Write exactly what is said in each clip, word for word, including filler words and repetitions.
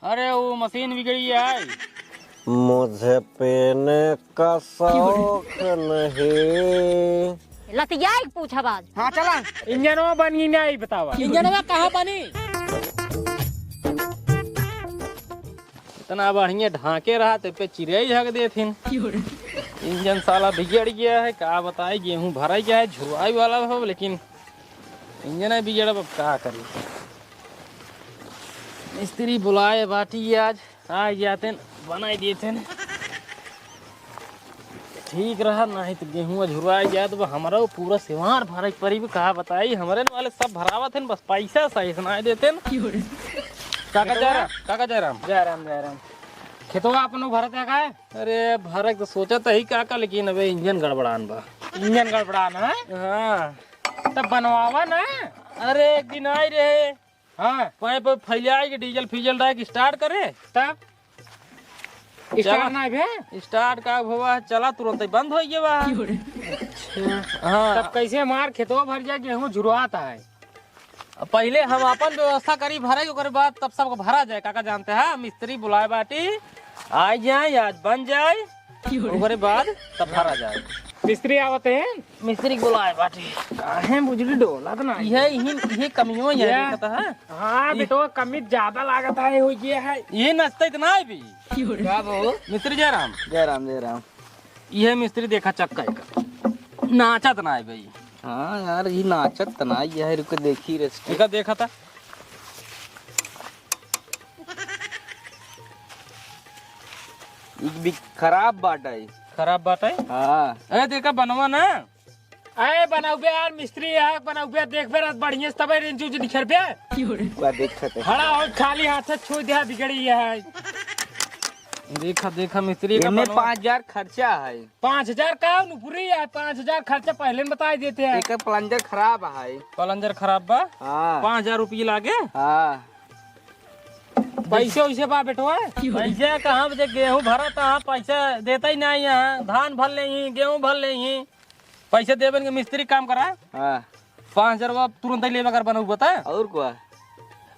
अरे, वो मशीन बिगड़ी है। मुझे पीने का शौक नहीं। लतियाई के पूछब आज। हाँ, चला। इंजनवा बनी नहीं, बतावा। इंजनवा कहाँ बनी? इतना बढ़िया ढांके रहा, ते पे चिरई हग देथिन। इंजन साला बिगड़ गया है, का बताई, गेहूं भराई गया है, झुरवाई वाला हो, लेकिन इंजन है बिगड़, अब का करी। मिस्त्री बुलाए बाटी आज, आ जाते न, बनाई देते न। ठीक रहा, नहीं तो गेहूं झुरवाई जाए तो हमरो पूरा सिवार भरे के पड़ी। का बताई, हमरे वाले सब भरावत हैं, बस पैसा सही से नहीं देते न। काका जयराम, काका जयराम। जयराम, जयराम। खेतवा अपनो भरत है का? अरे, भरत तो सोचत ही काका, लेकिन अबे इंजन गड़बड़ान बा। इंजन गड़बड़ान है? हाँ। तब बनवावा ना। अरे, एक दिन आई रहे। हाँ। पाइप वाइप फैलाए के डीजल फीजल डाल के स्टार्ट करे। तब? चला। स्टार्ट ना भे? स्टार्ट का भवा, चला तुरंत ही बंद हो गया बा। अच्छा। हाँ। तब कैसे हमार खेतवा भर जाए, गेहूं झुरवात है? पहिले हम अपन व्यवस्था करी भरे के, ओकरे बाद तब सबको भरा जाए। काका जानते हैं, मिस्त्री बुलाए बाटी, आ जाए, आज बन जाए, ओकरे बाद तब भरा जाए। मिस्त्री आवत है? मिस्त्री के बुलाए बाटी। काहे बुझली डोलत ना? यह, यही, यही कमियों है, या। देखत है। हाँ, ये बेटवा, कमी ज्यादा लागत है, हो गया है। ये नचता इतना है भी। का बो? मिस्त्री जयराम। जयराम, जयराम। इहे मिस्त्री देखा चक्का एकर। नाचत ना है भाई। हाँ यार, ई नाचत ना है, यह रुक देखी रे। एका देखा था। ई भी खराब बाटा है। खराब बाटा है? हाँ। ए, देखा बनवा ना। ए, बनौबे यार, मिस्त्री है, बनौबे, देखबे रात बढ़िया से तबे रेंज उंज निखरबे। का देखत है? खड़ा हो, खाली हाथ से छू दिया, बिगड़ी है। देखा, देखा, मिस्त्री का एमे बनवा। पाँच हजार खर्चा है। पाँच हजार का नुपुरी है, पाँच हजार खर्चा पहले में बताई देते हैं। एकर प्लंजर खराब है। प्लंजर खराब बा? हाँ। पाँच हजार रुपये लागे? हाँ। पैसे वैसे बा बेटवा? पैसे कहाँ बजे गेहूं भरा था, पैसा देता ही नहीं यहाँ, धान भर ले ही, गेहूं भर ले ही, पैसे देबे के मिस्त्री काम करा। हाँ। पाँच हजार वो तुरंत ही लेबे अगर बनऊ बता। और क्या?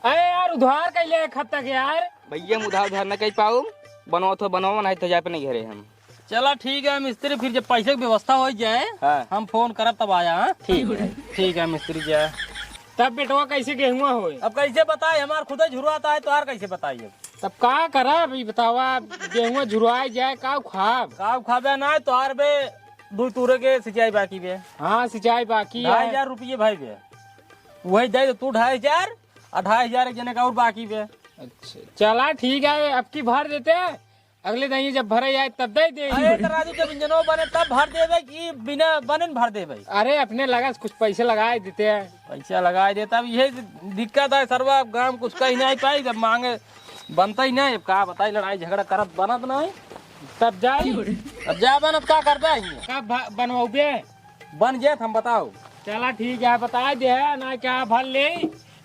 अरे यार, उधार कैले है खत्ता के यार। भैया, हम उधार उधार न कह पाऊ, बनवा तो बनवा, नहीं तो जाए पे नहीं घरे हम। चला ठीक है मिस्त्री, फिर जब पैसे की व्यवस्था हो जाए, हाँ। हम फोन करब तब आया, हाँ? ठीक है। ठीक है मिस्त्री जी। तब बेटवा कैसे गेहुआ होए? अब कैसे बताए, हमार खुदे झुरवाता है, तोहार कैसे बताई अब? तब का करब, ई बतावा, गेहुआ झुरवाए जाए, का खाब? का खाबे ना, तोहार बे दू तूरे के सिंचाई बाकी बे। हाँ, सिंचाई बाकी है। ढाई हजार रुपये भाई बे, वही दे दे तू ढाई हजार, और ढाई हजार एक जने का और बाकी बे। अच्छा, चला ठीक है, अब की भर देते हैं। अगले दहिये जब भरे आए तब दे दे। अरे तो राजू, जब इंजनो बने तब भर देबे कि बिना बने न भर देबे? अरे अपने लगा से कुछ पैसे लगाए देते हैं। पैसा लगाए देता, अब यही दिक्कत है सरवा, अब गाँव कुछ कही नहीं पाई, जब मांगे बनता ही नहीं, अब का बताई, लड़ाई झगड़ा करत बनत नहीं। तब जाई। अब जा बनत का करबे? कब भ-, बनवाबे? बन जात हम बताओ। चला ठीक है, बताए दे है ना, क्या भर ले,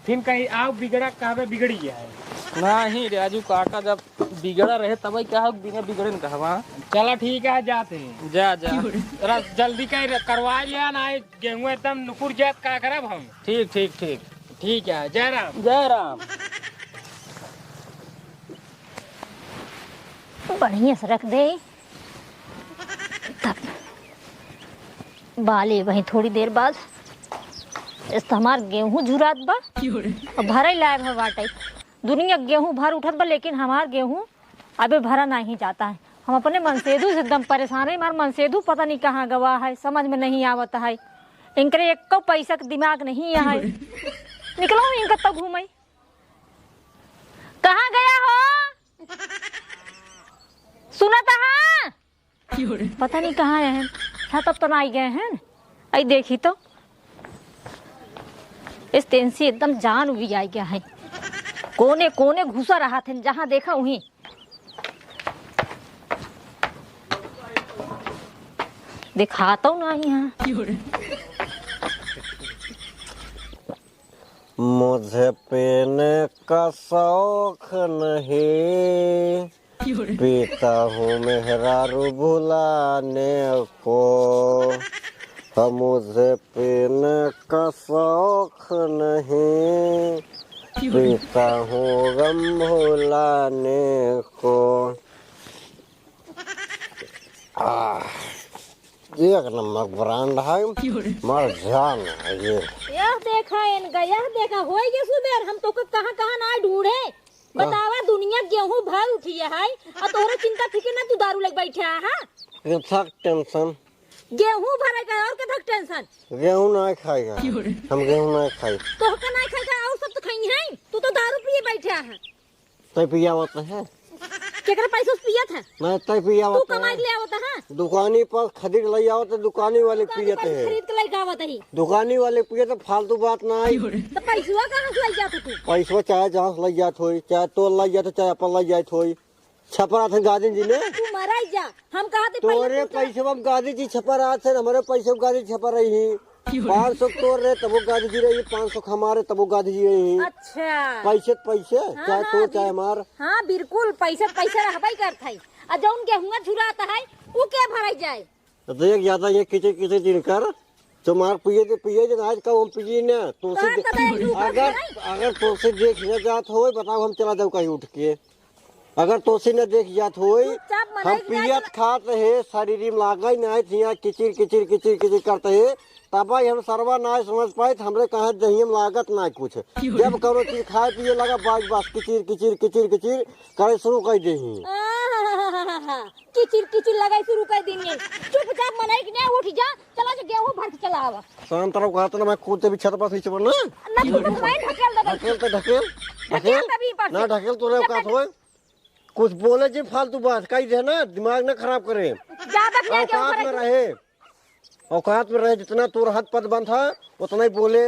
फिर कहीं आओ बिगड़ा, कहबे बिगड़ी है। नहीं राजू काका, जब बिगड़ा रहे तब क्या हो, बिना बिगड़े न कहवा। चला ठीक है, जाते हैं। जा, जा। रस जल्दी कर, करवा लिया ना, गेहूं एकदम नुकुर जात, का करब हम? ठीक, ठीक, ठीक। ठीक है, जय राम। जय राम। बढ़िया से रख दे। तब बाले वहीं थोड़ी देर बाद, इस तो हमार गेहूं झुरात बा। और भरे लाए भर बाटे। दुनिया गेहूं भर उठत बा, लेकिन हमार गेहूं अबे भरा नहीं जाता है। हम अपने मनसेधु से एकदम परेशान है। हमार मनसेधु पता नहीं कहाँ गवा है, समझ में नहीं आवत है। इनकरे एको पैसा के दिमाग नहीं है। निकलो इनका तो घूमे। कहाँ गया हो? सुनत हा? पता नहीं कहाँ हैं। हाँ, तब तो ना आई गए हैं। आई देखी तो। इस तेंसी एकदम जान भी आई गया है। कोने कोने घुसा रहा थे, जहाँ देखा वहीं। दिखाता हूँ ना यहाँ। मुझे पीने का शौक नहीं, पीता हूँ मेहरारू भुलाने को। हाँ, मुझे पीने का शौक नहीं, पीता हूँ गम भुलाने को। आह, एक नंबर ब्रांड है, मर जान है ये। यह देखा इनका, यह देखा, होई गे सुबेर, हम तोका कहाँ कहाँ ना ढूंढे। का? बतावा, दुनिया गेहूं भर उठी है, आ तोहरे चिंता फिकिर ना, तू दारू लेके बैठा है, हाँ? ये थक टेंशन। गेहूं भरे का और के थक टेंशन? गेहूं ना खाएगा। हम गेहूं ना खाई। तोहका ना खाएगा, और सब तो खाई है, तू तो दारू पिए बैठा है। तै पियावत है। केकरा पैसा से पियत है? नहीं, तै पियावत तू है। कमाई के ले आवत है? दुकानी पर खरीद ले आवत है, दुकानी वाले दुकानी पियत पर है। खरीद के लेके आवत है। दुकानी वाले पियत है, फालतू बात ना आई। तो पैसवा कहाँ से ले जात है तू? पैसवा चाहे जहाँ से ले जात होई, चाहे तोर ले जात, चाहे अपन ले जात होई। छपरा थे गांधी जी ने। तू मराई जा, हम कहा थे तोरे पैसा पैसवा में गांधी जी छपरा थे, हमारे पैसे में गांधी जी छपरा रही। पाँच सौ तोर रहे, तबो गांधी जी रही, पाँच सौ हमारे, तबो गांधी जी रही। अच्छा। पैसे त पैसे, हाँ, चाहे हाँ, तोर, चाहे बिल-, हमार। हाँ, बिल्कुल, पैसे त पैसे रहबे करत है। आ जौन गेहुआ झुरात है, उ के भराई जाए? तो देख, ज्यादा ये किचिर किचिर दिन कर, तो मार पिए दे, पिए दे, आज का हम पिए ना, तो से तोहार दे-, तो देख लू, अगर, नहीं? अगर तो से देख न जात होय, बताओ, हम चला जाऊ कहीं उठ के। अगर तोसे न देख जात होई, चुपचाप हम मनाई के पियत जाए। खात रहे, शरीर में लागई नाहीं, हियाँ किचिर, किचिर, किचिर, किचिर करत है, तब ही हम सरवा नाहीं समझ पाइत, हमरे कहाँ दहिया में लागत नाहीं कुछ। जब कौनो चीज खाए पिए लगा, बस, बस, किचिर, किचिर, किचिर, किचिर करे शुरू कर देही। आहाहाहा, किचिर, किचिर लगाई शुरू कर देही। चुपचाप मनाई के नाहीं उठ जा, चला जा गेहूं भर के चला आवा। शांत रहो, कहत ना, मैं कूद देबी छत पर से नीचे पर ना। ना, तू मैं ढकेल देबे। ढकेल तो ढकेल, ढकेल ढकेल। तभी पर ना से। ढकेल, तोरे जब औकात तक होए। कुछ बोले जी फालतू बात, कही दे ना, दिमाग ना खराब करे। ज्यादा किया क्या औकात में करे? रहे, औकात में रहे, जितना तोर हद पद बनत है, उतना ही बोले।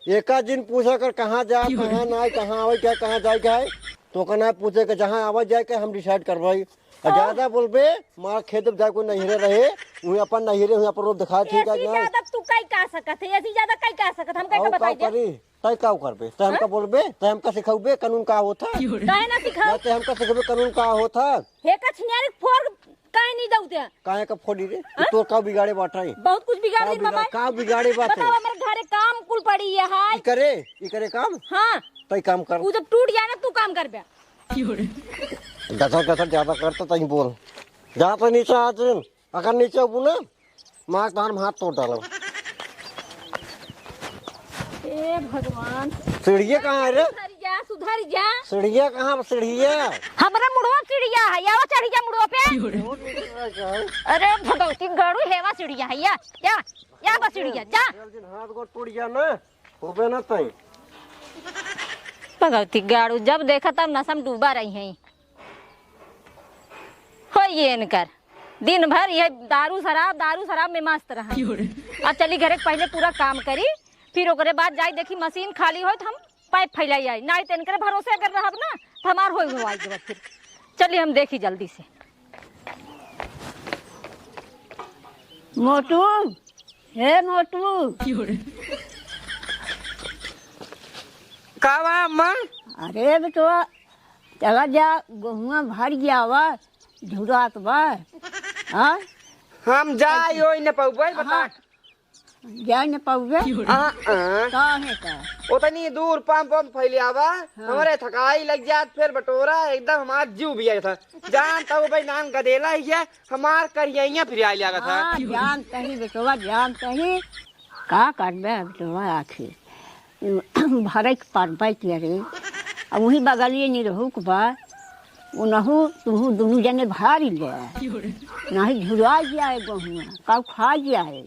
एका जिन पूछा कर कहाँ जा, कहाँ ना, कहाँ आवे क्या, कहाँ जाए क्या है, तो का ना पूछे के जहाँ आवे जाए के हम decide करवाई। और ओह। ज्यादा बोलबे, मार खेत में जाए कोई नहिरे रहे, वहीं अपन नहिरे, वहीं अपन रोप दिखा, ठीक है एसी ना? ज्यादा तू काई का सकत है, एसी ज्यादा काई का सकत, हम काई का और बताई का दे? करी? तै का करबे? तै हमका हाँ? बोलबे? तै हमका सिखौबे कानून का होत है? काहे ना सिखाओ? ना तै हमका सिखौबे कानून का होत है? हे का छिनारी फोड़ काहे नहीं दउते? काहे का फोड़ी रे? हाँ? तोर का बिगाड़े बाटे? बहुत कुछ बिगाड़ का दिन बिगा-, बाबा। का बिगाड़े बाटे? बताओ, हमरे घरे काम कुल पड़ी है, हाय। ई करे, ई करे काम? हाँ। तै काम कर। उ जब टूट जाए ना, तू काम करबे। गसर गसर ज्यादा करता तहीं बोल। जा तो नीचे आ जिन। अगर नीचे अबू ना, मार तार में हाथ तोड़ डालो। ए भगवान। सीढ़िया कहाँ है रे? सुधर जा, सुधर जा। सीढ़िया कहाँ बा, सीढ़िया? हमरा मुड़वा सीढ़िया है, आवा चढ़ जा मुड़वा पे। अरे भगवती गड़ू हेवा सीढ़िया है, या, या, या बा सीढ़िया, जा। हाथ गोड़ टूट गया ना। होबे ना तई। भगवती गाड़ू, जब देखा तब नशा में डूबा रही हैं। होई ये इनकर, दिन भर ये दारू शराब, दारू शराब में मस्त रहा। अब चली घरे, पहले पूरा काम करी, फिर ओकरे बाद जाई देखी मशीन खाली होई तो हम पाइप फैलाई आई। नहीं तो इनकरे भरोसे अगर रहब ना तो हमार होई होई जब फिर। चली हम देखी जल्दी से। मोटू, हे मोटू। का बा अम्मा? अरे बेटवा, चला जा, गेहुआ भर गया बा, झुरात बा। हाँ? हम जा हाँ। यो न पउबे, बता। हाँ। जा न पउबे? आ, आ। काहे का? ओतनी दूर पंप, पंप फैलिया बा, हाँ। हमरे थकाई लग जात, फिर बटोरा, एकदम हमार जीव भी आया था। जान तब भाई नाम गदेला ही है, हमार करियइया फिर आइ लागत है। हाँ, जानत ही बेटवा, जानत ही। का करबे बेटवा आखिर? भरे के परबे के रे। अब वही बगलिए निरहू के बा, उनहू तुहू दुनू जने भारी ले। नहीं झुरा जाए गहुआ, काऊ खा जाए।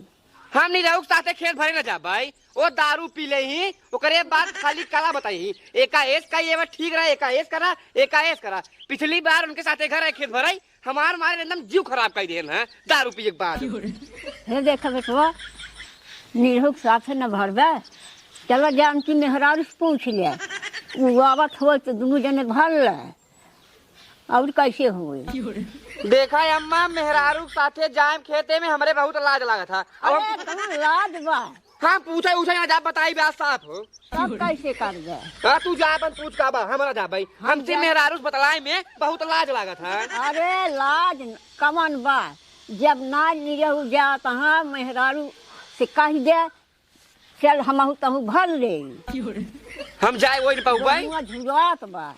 हम निरहू के साथे खेत भरे न जाब भाई। ओ दारू पी लेही, ओकरे बाद खाली कला बताई। एका एस का ये ठीक रहा, एका एस करा, एका एस करा। पिछली बार उनके साथे घर है खेत भराई, हमार मारे एकदम जीव खराब कर दिहन है दारू पिए के बाद। हे देखा बेटवा, निरहू के साथे न भरबे, चला जानकी मेहरारू से पूछ ले, उ आवत होई तो दुनू जने भर ले। और कैसे होई? देखा अम्मा, मेहरारू के साथे जाएम खेते में हमरे बहुत लाज लागत है। अब हम अरे इतना लाज बा? हाँ, पूछे उछे ना जा, बताई बा साफ हो। तब कैसे करबे? हाँ, तू जा अपन पूछ का बा, हमरा जा भाई। हम हमसे जा। मेहरारू से बतलाए में बहुत लाज लागत है। अरे लाज न-, कमन बा? जब ना निरहू जात हाँ, मेहरारू से कह दे, चल, हमहू तहू भर ले। हम जाए वही न पाऊ भाई। गहुआ झुरात बा।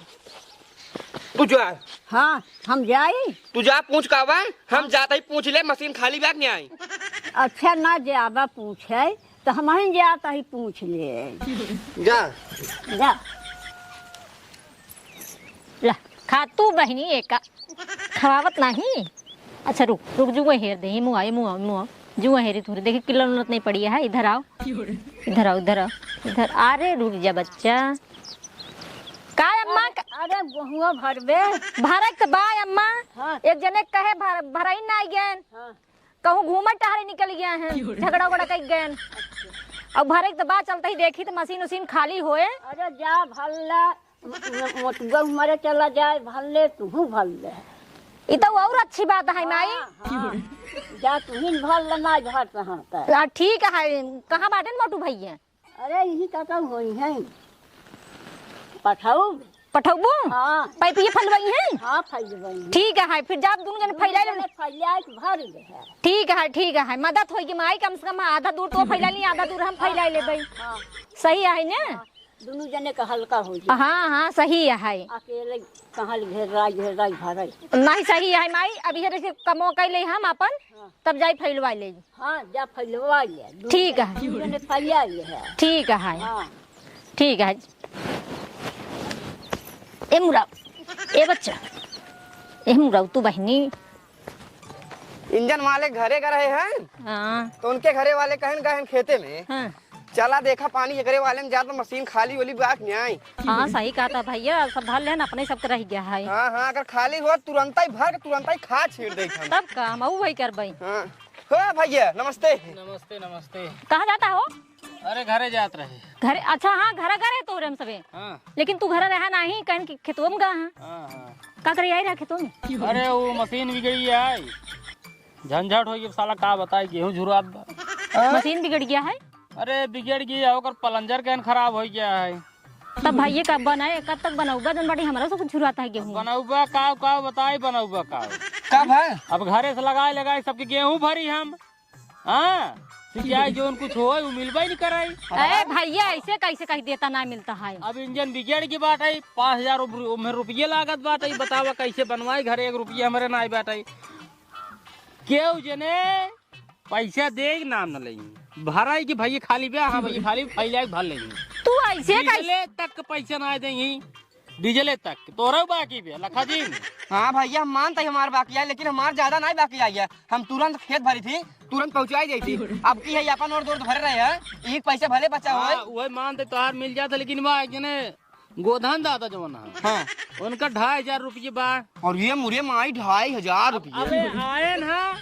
तू जा। हाँ, हम जाई। तू जा पूछ का बा, हम जात ही पूछ ले, मशीन खाली बा कि नाहीं। अच्छा, ना जाबा पूछे, तो हमही जात ही पूछ ले। जा। जा। ला, खा तू बहिनी एका। खवावत नाही। अच्छा रुक, रुक, जुआ हेर दे, मुआ, ये मुआ, मुआ। जुआ हेरी थोड़ी, देखी किल्लत उल्लत नहीं पड़ी है, इधर आओ। इधर आओ, इधर आओ, इधर। अरे रुक जा बच्चा। का अम्मा, अरे, अरे गहुआ भरबे। भरक त बा अम्मा। हाँ। एक जने कहे भर, भरई ना गएन। हाँ। कहूँ घूमत टहरे निकल गया है, झगड़ा उगड़ा कई गएन। अब भरे के त बा, चलते ही देखी त मशीन उशीन खाली होए। अरे जा भल्ला, म-, मोटुआ मरे चला जाए, भल्ले, तुहू भल्ले। ई त और अच्छी बात है, माई। हाँ, हाँ। जा तुही भल्ला, ना भर सहता। आ, ठीक है, कहाँ बाटेन मोटू भैया? अरे, यही का काम होई है? पठाऊ? पठौबू? हाँ। पैपिये फैलवाई है? हाँ, फैलवाई है। ठीक है, फिर जाब दुनू जने फैलाई ले। फैलाई के भर ले है। ठीक है, ठीक है, मदद होई कि माई, कम से कम आधा दूर तो फैलाई ली, आधा दूर हम फैलाई लेबे। हाँ। सही है ना? हाँ, दुनू जने का हल्का हो जाए। हाँ, हाँ, सही है। अकेले कहाँ ले घेराई, घेराई भराई। नहीं, सही है माई, अब ये जैसे कमो कैले हम अपन, हाँ। तब जाई फैलवा ले। हाँ, जा फैलवा ले। ठीक है। दुनू जने फैला ले है। ठीक है। हाँ। ठीक है। ए मुराव, ए बच्चा, ए मुराव, तू बहिनी। इंजन वाले घरे गए रहे हैं, हाँ। तो उनके घरे वाले कहन गए हैं खेते में, हाँ। चला देखा पानी एकरे वाले में जात मशीन खाली वाली बात नहीं आई। हाँ, सही कहा था भैया, सब भर लेन, अपने सबके रह गया है। हाँ, हाँ, अगर खाली हो तुरंत ही भर के तुरंत ही खा छीड़ दे हम। तब का, हम वही करबे। हाँ। हो भैया, नमस्ते। नमस्ते, नमस्ते। कहाँ जाता हो? अरे, घरे जात रहे। घरे? अच्छा, हाँ, घरा गए रहे तोरे हम सबे। हाँ। लेकिन तू घरा रहा नाही, कहन कि खेतवा में गा हाँ। हाँ, हाँ। का करे आई रहा खेतवा में? अरे, वो मशीन बिगड़ी है, झंझट हो गई साला, का बताई, गेहूं झुरात बा। हाँ? मशीन बिगड़ गया है? अरे, बिगड़ गई है, ओकर plunger कहन खराब हो गया है। तब भैया, कब बनाए, कब तक बनौबा? जौन बाटी हमरा से कुछ झुराता है गेहूं। बनौबा का, का बताई, बनौबा का। कब है? अब घरे से लगाए, लगाए सबके गेहूं भरी हम। हाँ, सिंचाई जौन कुछ होए, उ मिलबे नहीं कराई। ए भैया, ऐसे कैसे कह देता, ना मिलता है? अब इंजन बिगड़ के बाटे, पाँच हजार रुप-, ओमे रुपये लागत बाटे, बतावा कैसे बनवाई, घरे एक रुपये हमरे ना बाटे। केहू जने पैसा दे के नाम न लेंगे, भराई के भैया खाली बे, हाँ भैया खाली, फैला के भर लेंगे। तू ऐसे कैसे? डीजले तक के पैसा ना देंगे। डीजले तक तोरो बाकी बे, लखा जी। हाँ भैया, हम मानते हैं हमार बाकी है, लेकिन हमार ज्यादा नहीं बाकी आई है। हम तुरंत खेत भरी थी, तुरंत पहुँचाई दी थी। अब की है, अपन और दौड़ भरे रहे हैं, एक पैसा भले बचा हाँ, होए। वही मानते तोहार मिल जाता, लेकिन वह एक जने गोधन दादा जवन है, हाँ। उनका ढाई हजार रुपये बा। और ये मुरे माई, ढाई हजार रुपये। अबे आए ना,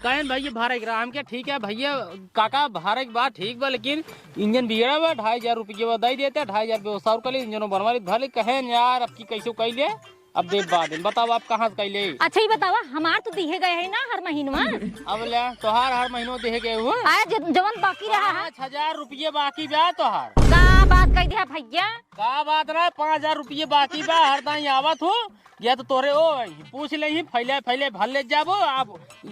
कहें भैया भाड़ा के रहा, हम क्या ठीक है भैया, काका भाड़ा के बा, ठीक बा, लेकिन इंजन बिगड़ा बा, ढाई हजार रुपये बा, दे देते, ढाई हजार पे सौ रुपये ले, इंजन बनवा ले, भले कहें यार, अब की कैसे कैले, अब देब बाद में, बताओ आप कहाँ से कैले? अच्छा, ये बतावा, हमार तो दिहे गए है ना हर महीनवा। अब ले, तोहार हर महीनों दिहे गए हो। आया ज-, जवन बाकी रहा है। पाँच हजार रुपये बाकी बा तोहार। का बात कह दिया भैया? का बात ना, पाँच हजार रुपये बाकी बा, हर दाई आवत हो, या तो तोरे ओ, पूछ ले ही, फैले, फैले भर ले जाबो, आप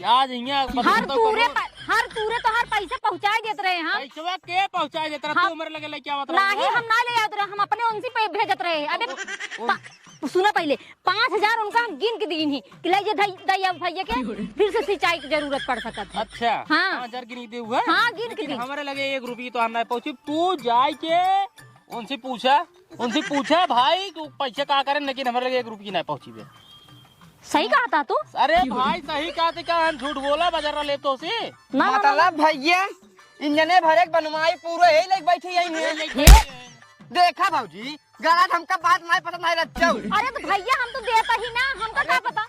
आज हियाँ हर बदलतो तूरे करो। प-, हर तूरे तो हर पैसा पहुँचाए देत रहे हम। पैसवा के पहुँचाए देत रहे? हम तू हमरे लगे लेके आवत रहे नाही, हैं? हम ना ले आवत रहे, हम अपने उनसे पे भेजत रहे। अबे, ओ, ओ। पा-, सुना पहले, पाँच हजार उनका हम गिन के दीन ही कि ले जे धई, दई अब भैया के फिर से सिंचाई की जरूरत पड़ सकत है। अच्छा, हाँ। पाँच हजार गिन के दे हुआ? हाँ, गिन के लेकिन दीन। हमरे लगे एक रुपये तो हम ना पहुँची, तू जाए के उनसे पूछा, उनसे पूछा भाई, तू पैसे का करें, लेकिन हमरे लगे एक रुपये ना पहुँची बे। सही कहा था तू। अरे भाई, सही कहा थे, क्या हम झूठ बोला, बाजार ले तो से? ना, ना, ना, मतलब ना। भैया, इंजने भरे के बनवाई पूरा यही लेके बैठी यही में। यही लेके हे? बैठी है। देखा भौजी, गलत हमका बात नहीं पसंद है, रच्चऊ। अरे तो भैया, हम तो देता ही ना, हमका का पता?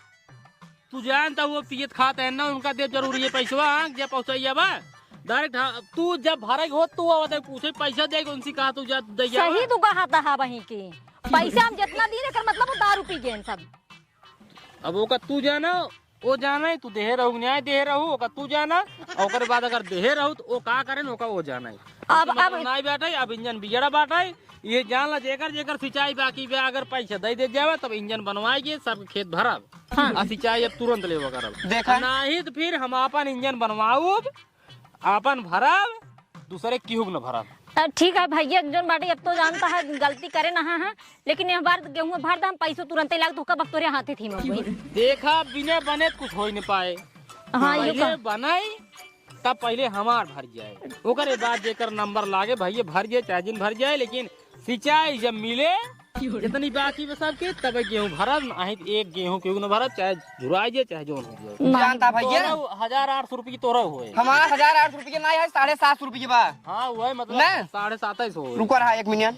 तू जानता वो पियत खात है ना, उनका देब जरूरी है पैसवा, हाँ, जे पहुँचैया बा। डायरेक्ट हाँ, तू जब भरे हो, तू आवत है पूछे, पैसा दे, उनसे कहा तू जा, दे जा। सही तू कहा था, हाँ, वहीं की। पैसा हम जितना दीन, एकर मतलब वो दारू पी गए सब। अब ओका तू जाना, वो जाना है, तू देहे रहू, न्याय देहे रहू, ओका तू जाना, और ओकर बाद अगर देहे रहू, तो वो का करें, ओका वो जाना है। अब, अब अब नाई बाटे, अब इंजन बिगड़ा बाटे, ये जान ला, जेकर, जेकर सिंचाई बाकी बा, अगर पैसा दे दे जावे, तब इंजन बनवाए के सब खेत भरब। हाँ। आ सिंचाई अब तुरंत लेवा करब। देखा। आ नाही तो फिर हम आपन इंजन बनवाउब, आपन भरब, दूसरे केहू के न भरब। तब ठीक है भैया, जौन बाटे अब तो जानता है गलती करे ना है, लेकिन यह बार गेहूं भर दे, हम पैसो तुरंते लाग तो बस तोरे हाथे थी मैं। देखा, बिना बने कुछ हो ही नहीं पाए। हाँ, यो पहले का। बनाई, तब पहले हमार भर जाए, ओकरे बाद जेकर नंबर लागे भैया भर जाए, चाहे जिन भर जाए, लेकिन सिंचाई जब मिले, जितनी बाकी बा सबके, तब गेहूं भरब, नहीं तो एक गेहूं केहू न भरब, चाहे झुराई जाए, चाहे जौन हो जाए। जानता भैया? तोरा हजार आठ सौ रुपये तोरा होए। हमारा हजार आठ सौ रुपये ना है, साढ़े सात सौ रुपये बा। हाँ, वही मतलब ना? साढ़े सात सौ होए। रुको रहा एक मिनट,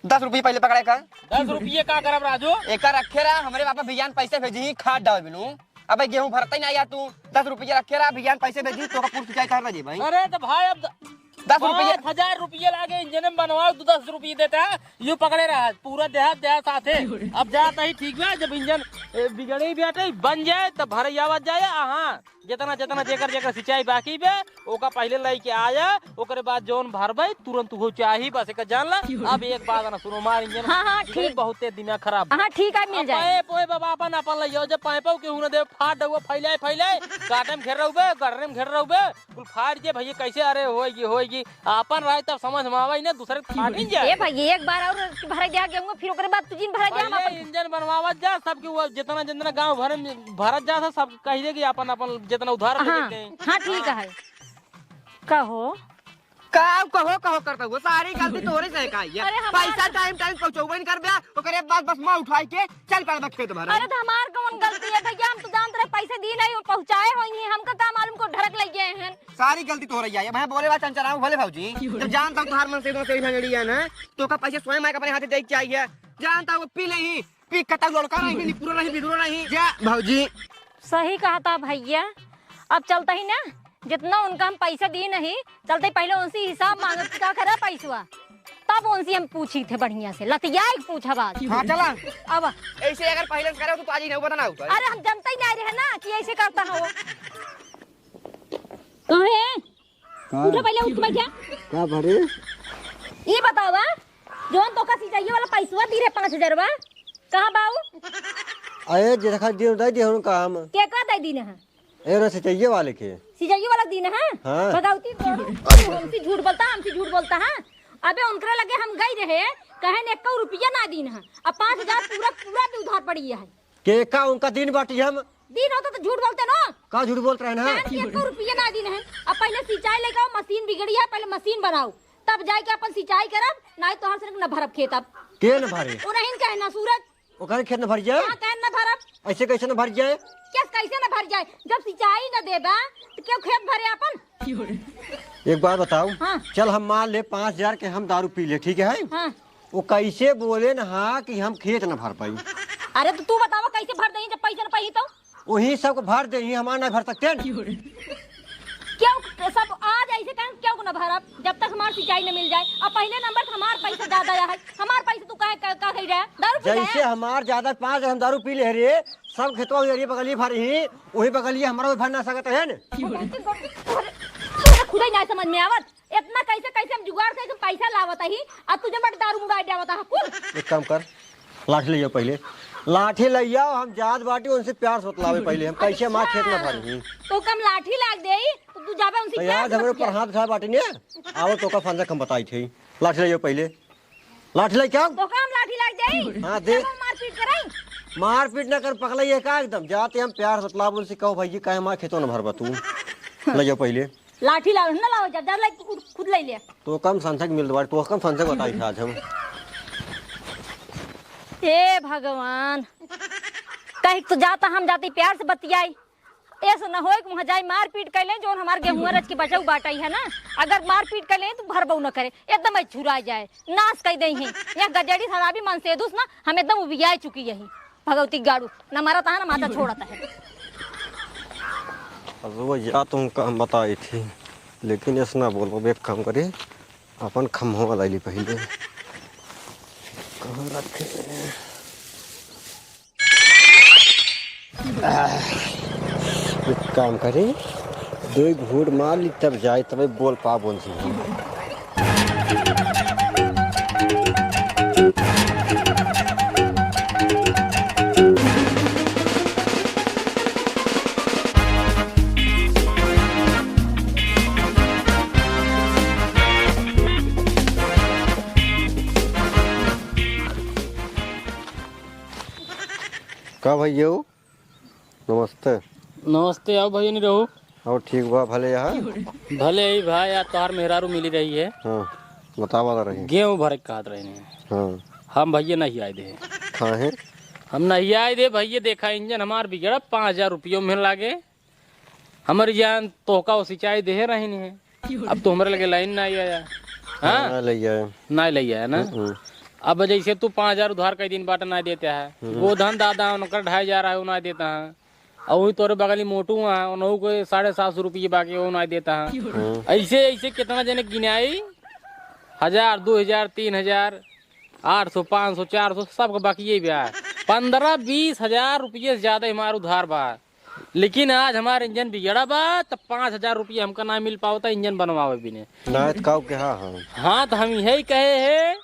दस रुपये पहले पकड़े कर। दस रुपये का करब राजू? एकर रखे रहा, हमरे पापा भैया पैसे भेजी, खाद डाल बिनू। अबे गेहूं भरता ही ना यार तू, दस रुपये रखे रहा, भैया पैसे भेजी, तो का पूर्ति चाहे कर दे भाई। अरे तो भाई अब द-, दस रुपये। पाँच हजार रुपये लागे इंजन में बनवाओ, तू दस रुपये देता है, यू पकड़े रहा, पूरा देहात, देहात साथे। अब जात ही ठीक बा, जब इंजन, ए, बिगड़े ही बाटे, बन जाए, तब भरे आवत जाए, आ हाँ, जितना, जितना, जेकर, जेकर सिंचाई बाकी बे, ओका पहले लेके आया, ओकरे बाद जौन भरबे, तुरंत हो चाही, बस एक जान ला। अब एक बात ना सुनो, मार इंजन हाँ, हाँ, बिगड़े, ठीक। बहुते दिमाग खराब बा। हाँ, ठीक है, मिल अब जाए। पाइप ओए बाबा, अपन, अपन ले जाओ, जब पाइप हो केहू ना दे, फाट डउआ फैलाए, फैलाए, काटे में घेर रहबे, गड़रे में घेर रहबे, कुल फाड़ जे भैया, कैसे, अरे होएगी, होएगी, आपन रहे तब समझ में आवे ना, दूसरे के फाट ही जाए। ए भैया, एक बार और भरा गया गेहूं, फिर ओकरे बाद तुझिन भरा गया, हम भैया, अपन इंजन बनवावत जा, सबके वो जितना, जितना गांव भर में भरत जा, सब कह दे कि अपन, अपन जितना उधार ले हाँ, लेते हैं। हाँ, ठीक हाँ। है। कहो। का कहो, कहो करता हुआ, सारी गलती तोरे से का है? अरे हमार पैसा टाइम, टाइम पहुंचौबे नहीं कर बे, ओकरे बाद बस माँ उठाई के चल पड़बा खेत भरे। अरे तो हमार कौन गलती है भैया, हम तो जानत रहे पैसे दी नहीं, पहुंचाए होइहैं, हमका का मालूम को ढरक लग गए हैं। सारी गलती तोहरा ही है। मैं बोले बा चंचराऊ भले भौजी, जब जानता हूँ तोहार मन से इतना तेरी भंगड़ी है ना, तो का पैसे स्वयं आके अपने हाथे दे के आई है। जानता हूँ पी ले ही, पी कटा लड़का नहीं, नहीं पूरा नहीं, बिगड़ो नहीं। जा भौजी। सही कहता भैया, अब चलता ही ना, जितना उनका हम पैसा दी नहीं, चलते पहले उनसे हिसाब मांगत का करे पैसवा, तब उनसे हम पूछी थे बढ़िया से, लतियाई के पूछा बात। हाँ, चला। अब ऐसे अगर पहले से करे तो आज ही नहीं बता ना होता। अरे हम जनता ही नहीं रहे ना कि ऐसे करता हो। कहे? का? उठो पहले, उठ के बैठा। का भरे? ये बतावा, जौन तोका सिंचाई वाला पैसवा दी रहे पाँच हजारवा, कहाँ बाऊ? अरे, जे रखा दियो, दे दियो उनका हम। केकरा दे दीन है? ए, ना सिंचाई वाले के। सिंचाई वाला दीन है? हाँ। भगवती तोरो, तू हमसे झूठ बोलता, हमसे झूठ बोलता है। अबे उनकरे लगे हम गई रहे, कहे ने एको रुपया ना दीन है। अब पाँच हजार पूरा, पूरा भी उधार पड़ी है। के का उनका दीन बाटी हम? दीन होता तो झूठ बोलते ना। का झूठ बोलत रहे ना? कहे ने एको रुपया ना दीन है। अब पहले सिंचाई लेके आओ, मशीन बिगड़ी है, पहले मशीन बनाओ, तब जाके अपन सिंचाई करब, नहीं तो हम सिर्फ न भरब खेत अब। के न भरे? उन्हीं कहे ना सूरज। ओकरे खेत न भर जाए? हाँ, कहे न भरब। ऐसे कैसे न भर जाए? कैस-, कैसे न भर जाए? जब सिंचाई न देबा, तो क्यों खेत भरे अपन? एक बात बताओ। हाँ। चल, हम मान ले पाँच हजार के हम दारू पी ले, ठीक है? हाँ। वो कैसे बोले न, हाँ, कि हम खेत न भर पाई? अरे, तो तू बतावा, कैसे भर देही, जब पैसा न पाई तो? वही सबको भर देही, हमार ना भर सकते हैं। क्यों सब आज ऐसे कहें, क्यों ना भरब, जब तक हमार सिंचाई न मिल जाए? अब पहले नंबर से हमार पैसा ज्यादा है, हमार पैसा तू काहे का, का कही रहा? दारू पी रहा जैसे है? हमार ज्यादा पाँच हम दारू पी ले रे, सब खेतवा हुई रे बगलिए भर ही, वही बगलिए हमारा भी भर ना सकत है न। तोरे, तोरे खुदा ही ना समझ में आवत, इतना कैसे, कैसे हम जुगाड़ करके पैसा लावत ही, अब तुझे बट दारू मुंगा देवत है कुल। एक काम कर, लाठी ले आओ पहले, लाठी ले आओ, हम जात बाटी उनसे प्यार से बतलावे पहले, हम कैसे हमार खेत में भरी। तो कम लाठी लाग देई, तो तू जाबे उनसे तो प्यार यार, से हमरे ऊपर बतिया। हाथ उठा बाटी ने, आओ तो का फंदा हम बताई थे, लाठी ले आओ पहले, लाठी ले आओ। तो का हम लाठी लाग जाई? हाँ, दे। तो मारपीट कराई? मारपीट ना कर, पकड़ाई है का एकदम, जाते हम प्यार से बतलावे उनसे, कहो भैया काहे हमार खेतों में भरबा तू, ले जाओ पहले। लाठी लाओ, ना लाओ, जा, जा, लाई, खुद, खुद ले ले। तो कम संसक मिल दो, तो कम संसक बताई था आज हम। हे भगवान, कहीं तो जाता हम जाती प्यार से बतियाई, ऐसे न होए कि वहाँ जाए मारपीट कर लें, जो हमार गेहूं रच के बचाऊ बाटाई है ना, अगर मारपीट कर लें तो भरबऊ न करे, एकदम ही छुरा जाए, नाश कर दे ही। या गजड़ी शराबी मन से दुस ना, हम एकदम उबियाए चुकी यही। भगवती गाड़ू, ना मारत है, ना माथा छोड़त है। अब वो या तो उनका हम बताई थी, लेकिन ऐसा ना बोलो, एक काम करी, अपन खम्हो वाला ली पहले। कहाँ रखे? आह, एक काम करी, दो घूंट मार ली, तब जाए, तब बोल पा बोल सी। हाँ भैया, नमस्ते। नमस्ते, आओ भैया, नहीं रहो। और ठीक बा, भले यहाँ? भले ही भाई, आज तोहार मेहरारू मिली रही है। हाँ, बतावा ला रही। गेहूं भरे के कहत रहे हैं। हाँ। हम भैया नहीं आए दे। कहाँ है? हम नहीं आए दे भैया, देखा इंजन हमार बिगड़ा, पाँच हजार रुपयो में लागे। हमरी जान तोहका वो सिंचाई देहे रही नहीं है। अब तो हमरे लगे लाइन ना आया। हाँ? ना ले आया। ना ले आया ना? हम्म। अब जैसे तू पाँच हजार उधार कई दिन बाटा ना देते है, हम्म। गोधन दादा उनकर ढाई हजार है, वो ना देता है। और वही तोरे बगली मोटू है, उन्हों को साढ़े सात सौ रुपये बाकी, वो ना देता है। हम्म। ऐसे, ऐसे कितना जने गिनाई, हजार, दो हजार, तीन हजार, आठ सौ, पाँच सौ, चार सौ, सबके बाकी यही बा। पन्द्रह बीस हजार रुपये से ज्यादा हमार उधार बा। लेकिन आज हमार इंजन बिगड़ा बा, त पाँच हजार रुपया हमका ना मिल पावता इंजन बनवावे बिने। ना, त काऊ के हाँ, हाँ। हाँ, त हम यही कहे है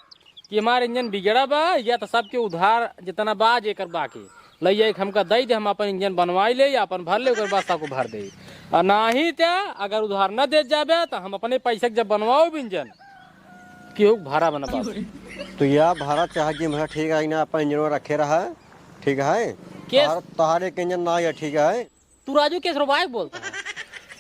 कि हमार इंजन बिगड़ा बा, या त सबके उधार जितना बा, जेकर बाकी, लइया के हमका दई दे, हम अपन इंजन बनवाई ले, या अपन भर ले, ओकर बाद सबको भर दे। और नाही त अगर उधार न दे जाबे, त हम अपने पैसे के जब बनवाओ इंजन, केहू के भाड़ा बना पावे। तो या भाड़ा चाहे जी, हमरा ठीक है ना, अपन इंजन रखे रहा, ठीक है? के तोहार, तोहार एक इंजन ना है, ठीक है? तू राजू के रोबाए बोलता है?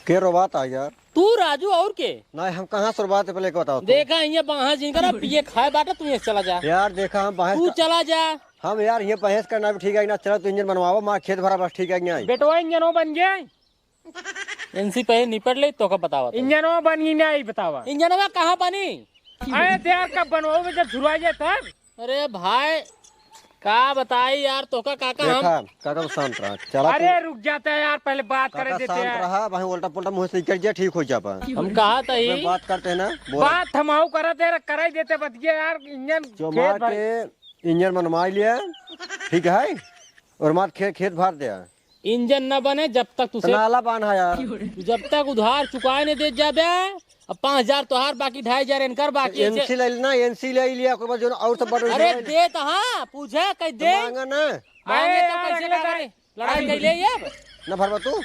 के रोबात आ यार? तू राजू और के? ना, हम कहाँ से रोबात है, पहले एक बताओ तो। देखा, ये बाहर जिनका ना पिए खाए बाटा, तू यहाँ से चला जा। यार, देखा, हम बाहर तू का चला जा। हम यार, ये बहस करना भी ठीक है ना, चला तू इंजन बनवावा, मार खेत भरा बस, ठीक है कि नहीं? बेटवा इंजन वो बन गया। इनसे पहले निपट ले, तो का बतावा तो। इंजन वो बन गई नहीं, बतावा। इंजन वो कहाँ बनी? अरे यार, कब बनवाओगे, जब झुरवा जाए तब? अरे भाई, का बताई यार, तोका काका हम देखा, काका तो शांत रहा। चला अरे तू। रुक जाता है यार, पहले बात करे काका देते शांत हैं। रहा, भाई उल्टा पुल्टा मुंह से निकल गया, ठीक हो जाबा। हम कहा था ही। फिर बात करते हैं ना, बोला। बात हम आओ करत है, कराई देते बतिया यार, इंजन जो खेत मार भर के इंजन बनवा लिया, ठीक है, और मार खे-, खेत भर दिया। इंजन न बने जब तक तुसे तो नाला बांधा यार। जब तक उधार चुकाए नहीं दे जाबे, अब पाँच हजार तोहार बाकी, ढाई हजार इनकर बाकी, ऐसे एनसी ले लेना, एनसी ले लिया, ओकर बाद जो और सब बटन अरे ले। दे तो हाँ, पूछे कहीं तो दे। मांगा ना। मांगे अरे तो यार, कैसे अगले ना साल करे? लड़ाई अरे कर ले ये अब। ना भरबा तू?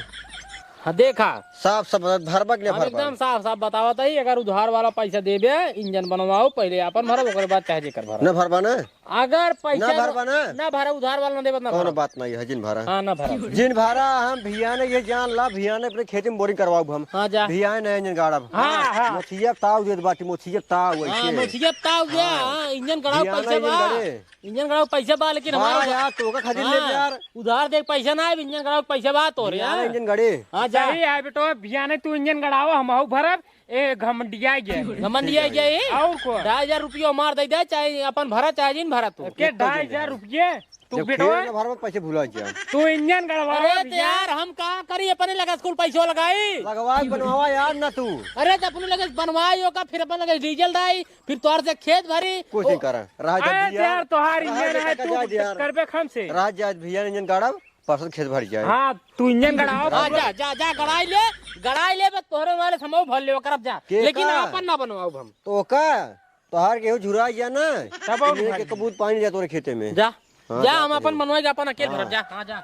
हाँ, देखा। साफ साफ बता, भरबा कि ना हम भरबा? एकदम साफ साफ बतावत ही, अगर उधार वाला पैसा देबे, इंजन बनवाओ, पहले आपन भरब, ओकर बाद चाहे जेकर भरब। ना भरबा ना? अगर पैसा ना भरबा ना? ना भरा, उधार वाला ना देबत ना कौनो भरा। बात नहीं है, जिन भरा। हाँ, ना भरा। जिन भरा, हम भियाने ये जान ला, भियाने अपने खेती में बोरिंग करवाउब हम। हाँ, जा। भियाने नहीं इंजन गाड़ब। हाँ, हाँ। मोथिया ताव देत बाटी, मोथिया ताव हाँ, ऐसे। मोथिया ताव गया, हाँ। हाँ, इंजन गड़ाओ भियाने पैसा इंजन बा। गड़े। इंजन गड़ाओ पैसा बा, लेकिन हाँ, हमारा यार, तो का खातिर ले हाँ, यार। उधार दे पैसा ना है, इंजन गड़ाओ पैसा बा तोरे, भियाने हाँ। इंजन गड़े। हाँ, जा। सही है बेटो, भियाने तू इंजन गड़ाओ, हम आऊ भरब, ए, घमंडिया गया है। घमंडिया गया है? और को? ढाई हजार रुपया मार दे दे, चाहे अपन भरा, चाहे जिन भरा तू। के ढाई हजार रुपये? तू जब बेटवा? खेत में भरबा, पैसे भुला जा। तू इंजन गड़वावा अरे तो भैया। यार, हम का करी, अपने लगे स्कूल पैसो लगाई। लगवाई, बनवावा यार ना तू। अरे तो अपने लगे बनवाई ओका, फिर अपन लगे डीजल दाई, फिर तोर से खेत भरी। कुछ ओ, नहीं करा। रह जा अरे भैया। यार, तोहार रह इंजन जा, है, काका, तू जा यार। करबे खम से। रह जा भैया, इंजन गाड़ब। परसों खेत भर जाए। हाँ, तू इंजन गड़ाओ। हाँ, जा, जा, जा, गड़ाई ले, गड़ाई ले, बस तोहरे वाले समूह भर ले, ओकर अब जा। के लेकिन का? आपन ना बनवाओ हम। तो का? तोहार गेहूं झुरा गया ना? तब और तो भर एक बूंद पानी जा तोरे खेते में। जा, हाँ, जा, जा हम तोरे। अपन मनवाई के अपन अकेल हाँ। भरब, जा, हाँ, जा।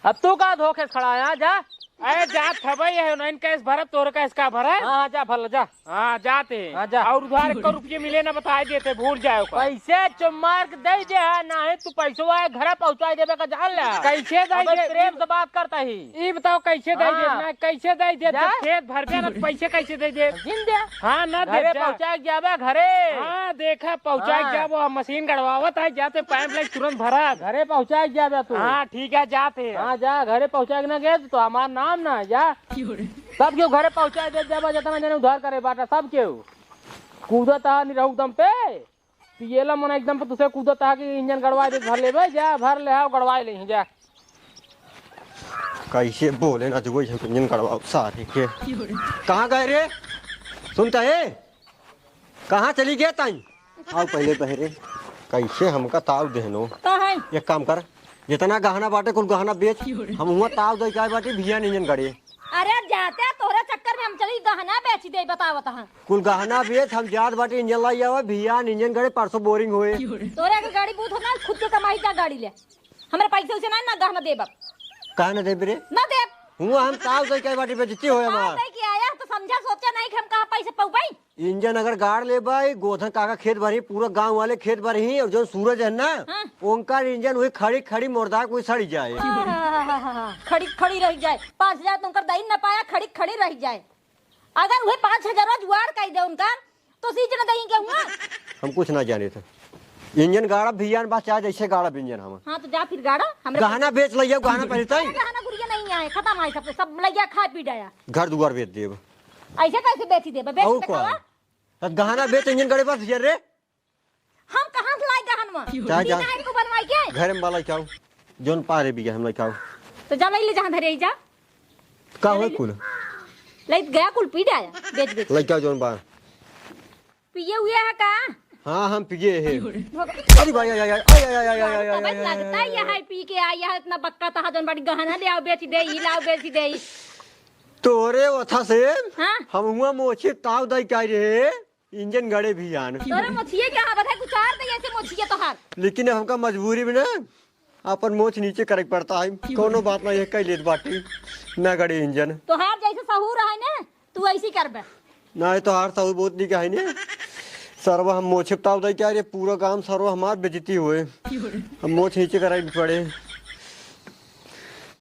अब तू का धोखे से खड़ा है, हाँ, जा। अरे जात हबे, ये नहीं कैस भरत, तोरे कैस का भरत? हाँ, हाँ, जा, भर ले, जा। हाँ, जाते। हाँ, जा। और उधार एक रुपये मिले ना, बताए देते, भूल जाए ओकर। पैसे चुम्मार के दे दे, हाँ, ना है तू पैसवा है, घरे पहुँचाए देबे का जान ले। कैसे दे अबे दे? प्रेम से बात करता ही। ई बताओ कैसे दे दे? हाँ। ना, कैसे दे दे? जा। जब खेत भरबे ना, तो पैसे कैसे दे दे? जिन दे। हाँ, ना दे घरे जा। पहुँचाए के जाबे घरे। हाँ, देखा, पहुँचाए के हाँ। जाबो, हम मशीन गड़वावत है, जाते पाइप लाइन तुरंत भरा। घरे पहुँचाए के जाबे तू। हाँ, ठीक है, जाते। हाँ, जा, घरे पहुँचाए के ना गए, तो हमार नाम ना है, जा। सब केहू घरे पहुँचाए दे जाबा, जितना जने उधार करे बाटा, सब केहू। कूदत आ निरहू दम पे, पियला मन एकदम पे तुसे कूदत आ कि इंजन गड़वाए दे, भर लेबे, जा, भर ले आओ, गड़वाए ले, जा। कैसे बोले ना, जो वही इंजन गड़वाओ सारे के। कहाँ गए रे? सुनता है? कहाँ चली गया ताई? आओ पहले बहरे, कैसे हमका ताव देहनो? का है? एक काम कर, जितना गहना बाटे कुल गहना बेच, हम हुआ ताव दे जाए बाटे भियान इंजन गड़े। अरे जाते तोहरे चक्कर में हम चली गहना बेच दे, बतावत हाँ। कुल गहना बेच, हम जात बाटे इंजन लाई आवे, भियान इंजन गड़े, परसों बोरिंग होए। तोरे अगर गाड़ी बूत हो ना, खुद के कमाई जा गाड़ी ले। हमरे पैसे उसे ना, ना गहना देब अब। काहे ना देब रे? ना देब। हुआ हम ताव दे जाए बाटे बेजती होए ताव हमार। दे के आया तो समझा सोचा नहीं कि हम कहाँ पैसे पउबई। इंजन अगर गाड़ लेबा, ई गोधन काका खेत भरही, पूरा गांव वाले खेत भरही, और जौन सूरज है ना, हाँ। ओनकर इंजन वही खड़ी खड़ी मुर्दा कोई सड़ी जाए। आहा, खड़ी खड़ी रह जाए, पाँच हजार तो उनकर दही न पाया, खड़ी खड़ी रह जाए। अगर वही पाँच हजार जुगाड़ कर दे उनकर, तो सींच न दही के हुआ। हम कुछ ना जाने थे। इंजन गाड़ा भियान बस, चाहे जैसे गाड़ा इंजन हम। हाँ, तो जा फिर गाड़ा, हमरे गहना बेच लइया, गहना पहनता है। गहना गुरिया नहीं आए, खत्म आए सब, सब लइया खा पी डाया। घर दुआर बेच देब। ऐसे कैसे बेची देबा? बेच और दिखावा। का? तो गहना बेच इंजन गड़े बस ये रे। हम कहाँ से लाई गहनवा? जा, जा। बिना को बनवाई के? घर में वाला क्या? जौन पारे भी हम लइका। तो जा लई ले जहाँ धरे ही जा। का होए कुल? लई गया कुल पी डाया, बेच बेच। लइका जौन बा। पिए हुए है का? हाँ, हम पिए है। अरे भाई, आय, आय, आय। तबे लगता है, यह है पी के आई, यह इतना बक्का तहा जौन बड़ी गहना ले आओ, बेच दे, ई लाओ, बेच दे। तोरे ओथा से हाँ? हम हुआ मोछे ताव दाई के आई रहे, इंजन गड़े भियान। तोरे मोछिए के हाँ बधाई उतार दे ऐसे मोछिए तोहार। लेकिन अब हमका मजबूरी में ना अपन मोछ नीचे करे के पड़ता है। कोनो बात ना, ये कह लेत बाटी, ना गड़े इंजन। तोहार जैसे सहूर है ना, तू ऐसी करबे। ना, ये तोहार सहूर बहुत निक है ने। सरवा हम मोछे ताव दाई के आई रहे, पूरा गांव सरवा हमार बेइज्जती हुए। हम मोछ नीचे करे के पड़े।